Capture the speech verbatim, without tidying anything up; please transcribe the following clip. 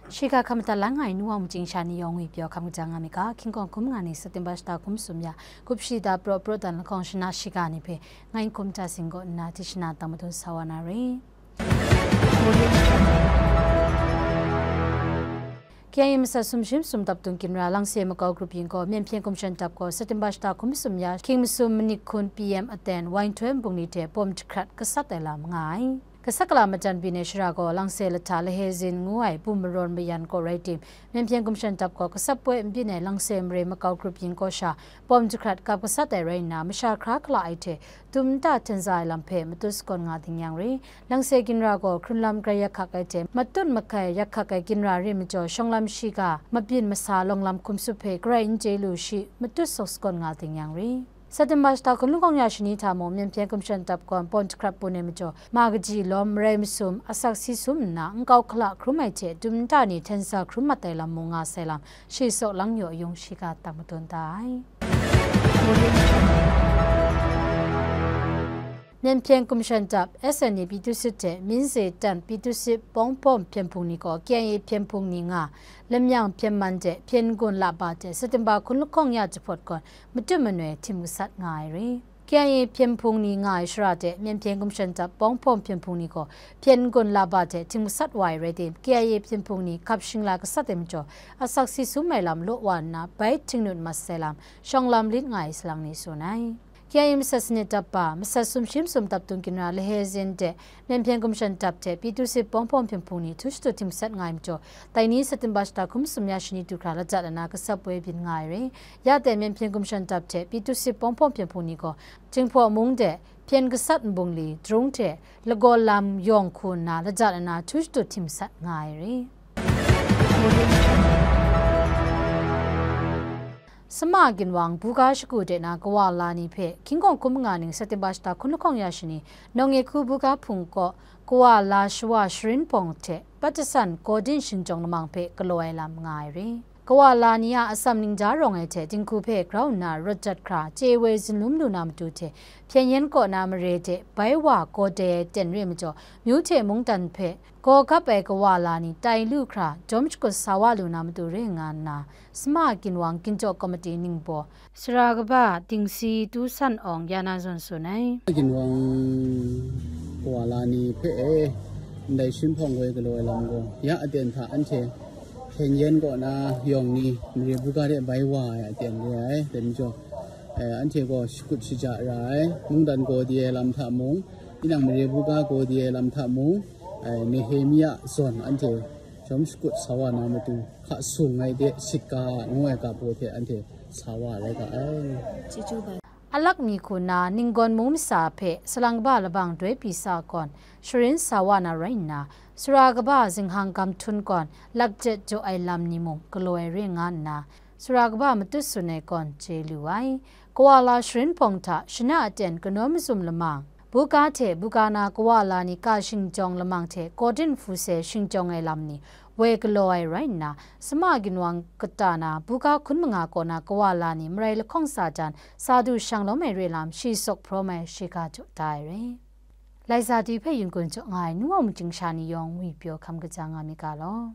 Shiga hkam madat lang ai nu wa machyin sha ni yawng ngwi pyaw hkam kaja nga mi ga, hkying kawng hkum nga ni September shata hkum sum ya, gup shi da praw praw dan lahkawng shana shiga ni hpe, ngai n hkum ta sing gaw nna tishana tang madun sa wa na re. K I A masat sumshim sumdap dung ginra Langse Makau Group yin gaw, Myen Hpyen Gumshan Dap gaw, September shata hkum sum ya, hkying masum manik hkun P M aten, wine twelve bungli hte bawm jahkrat gasat ai lam nga ai. Gasat gala majan byin ai shara gaw, Langse Lahta Lahezin ngu ai bum marawn mayan gaw rai tim, Myen Hpyen Gumshan Dap gaw, gasat poi n byin ai Langse mare Makau Group yin gaw sha, bawm jahkrat kap gasat ai rai nna, masha hkra hkala ai hte, dum nta hten za ai lam hpe matut sakawn nga ding yang re. Langse ginra gaw hkrunlam grai yak hkak ai hte, matut makai yak hkak ai ginra re majaw, shawng lam shiga, mabyin masa lawng lam hkum sup hpe garai n chye lu shi, matut sawk sakawn nga ding yang re. September shata hkun lahkawng ya shani hta mung, Myen Hpyen Gumshan Dap gaw bawm jahkrat bun ai majaw, ma kaji lawm, marai masum, asak si sum nna, nkau hkala hkrum ai hte, dum nta ni hten sa hkrum mat ai lam mung nga sai lam, shi sawk lang yaw yung shiga tang madun da ai. Myen Hpyen Gumshan Dap, S N A Pyitusit hte Minze Tan Pyitusit Pawng Hpawm Hpyen Hpung ni gaw K I A Hpyen Hpung ni nga, Lamyang Hpyen Man hte Hpyen Gun Laba hte September hkun lahkawng ya jahpawt gaw, matut manoi htim gasat nga ai re. K I A Hpyen Hpung ni nga ai shara hte Myen Hpyen Gumshan Dap Pawng Hpawm Hpyen Hpung ni gaw Hpyen Gun Laba hte htim gasat wa ai rai tim, K I A Hpyen Hpung ni hkap shingla gasat ai majaw, asak si sum ai lam law wa nna, bai htingnut mat sai lam, shawng lam lit nga ai salang ni tsun ai. K I A masat sanit dap ba, masat sumshim sumdap dung ginra Lahezin de, Myen Hpyen Gumshan Dap hte Pyitusit Pawng Hpawm Hpyen Hpung ni htu shadut htim gasat nga ai majaw, dai ni September shata hkum sum ya shani du hkra lajat lana gasat poi byin nga ai re. Ya ten Myen Hpyen Gumshan Dap hte Pyitusit Pawng Hpawm Hpyen Hpung ni gaw, Jinghpaw mung de, hpyen gasat nbungli, Drung hte, lagaw lam yawng hku nna lajat lana htu shadut htim gasat nga ai re. Sama ginwang buga shagu de na kawa la ni hpe, hkying kawng hkum nga ning September shata hkun lahkawng ya shani, Nawng-e hku buga hpung kaw, kawa la shawa sharin hpawng hte, Patdasan Gawdin shingjawng lamang hpe galaw ai lam nga ai re. Kawa la ni a atsam ningja rawng ai hte dinghku hpe grau nna rawt jat hkra, chye woi zunlum lu na matu hte, Hpyen Yen kaw na mare de bai wa gaw dai ai ten re majaw, myu hte mungdan hpe gaw gap ai kawa la ni tai lu hkra, jawm shakut sa wa lu na matu re nga nna, Sama ginwang ginjaw komiti ningbaw, sara kaba Dingsi Tu San Awng ya na zawn tsun ai. Ginwang kawa la ni hpe e, ndai shin hpawng woi galaw ai lam gaw, ya aten hta anhte Hpyen Yen kaw na yawng ni mare buga de bai wa ai aten re ai. Dai majaw, eh, anhte gaw shakut shaja ra ai, mungdan gaw di ai lam hta mung, tinang mare buga gaw di ai lam hta mung, eh, Nehemia zawn anhte jawm shakut sa wa na matu, hka sung ai de, sit ga ngu ai ga baw hte anhte sa wa ai rai ga ai. Alak mi hku nna ninggawn mung masa hpe salang kaba labang doi pyi sa gawn, sharin sa wa na rai nna, sara kaba zinghang gam htum gawn, lakjet jaw ai lam ni mung galaw ai re nga nna, sara kaba matut tsun ai gawn chye lu ai. Kawa la sharin hpawng hta shana aten kanawn mazum lamang, buga hte buga na kawa la ni ka shingjawng lamang hte Gawdin hpuse shingjawng ai lam ni woi galaw ai rai nna, Sama ginwang kata na buga hkun manga kaw na kawa la ni marai lahkawng sa jan, sa du shang lawm ai re lam shi sawk hprawm ai shiga jaw da ai re. Laiza di hpe yin gun jaw nga ai nu wa machyin sha ni yawng ngwi pyaw hkam kaja nga mi ga law.